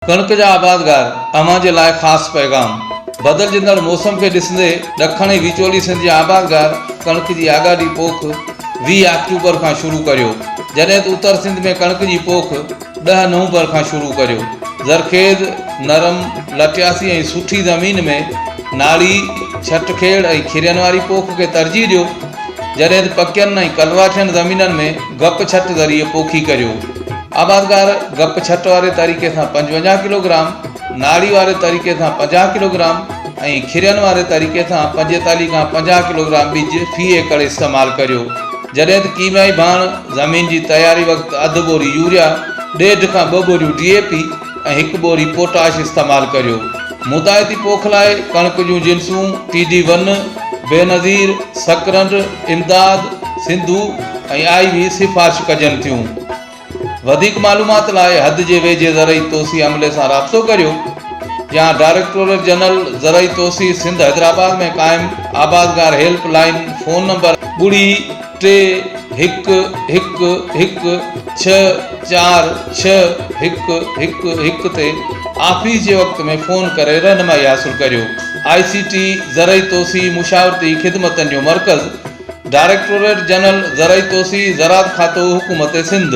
ڪڻڪ جا آبادگار، اوهان جي لاء خاص پيغام! بدلجندڙ موسم کي ڏسندي ڏکڻ ۽ وچولي سنڌ جا آبادگار ڪڻڪ جي آڳاٽي پوک 20 آڪٽوبر کان شروع ڪريو، جڏهن ته اتر سنڌ ۾ ڪڻڪ جي پوک 10 نومبر کان شروع ڪريو. زرخيز، نرم، لٽياسي ۽ سٺي زمين ۾ ناڙي، ڇٽ کيڙ ۽ کرين واري پوک کي ترجيح ڏيو، جڏهن ته پڪين ۽ ڪلراٺين زمينن ۾ گپ ڇٽ ذريعي پوکي ڪريو. آبادگار گپ ڇٽ واري طريقي سان 55 ڪلوگرام، ناڙي واري طريقي سان 50 ڪلوگرام ۽ کرين واري طريقي سان 45 کان 50 ڪلوگرام ٻج في ايڪڙ استعمال ڪريو. جڏهن ته ڪيميائي ڀاڻ زمين جي تياري وقت اڌ ٻوري يوريا، ڏيڍ کان ٻه ٻوريون ڊي اي پي ۽ هڪ ٻوري پوٽاش استعمال ڪريو. مدائتي پوک لاء ڪڻڪ جون جنسون T D one, Benazir, Sakrand, Imdad, Sindhu ۽ I V سفارش ڪجن ٿيون. وڌيڪ معلومات لاء حد جي ويجهي زرعي توسيع عملي سان رابطو ڪريو يا ڊائريڪٽوريٽ جنرل زرعي توسيع سنڌ حيدرآباد ۾ قائم آبادگار هيلپ لائين فون نمبر ٻڙي ٽي هڪ هڪ هڪ ڇهه چار ڇهه هڪ هڪ هڪ تي آفيس جي وقت ۾ فون ڪري رهنمائي حاصل ڪريو. آء سي ٽي زرعي توسيع مشاورتي خدمتن جو مرڪز، ڊائريڪٽوريٽ جنرل زرعي توسيع زراعت کاتو حڪومت سنڌ.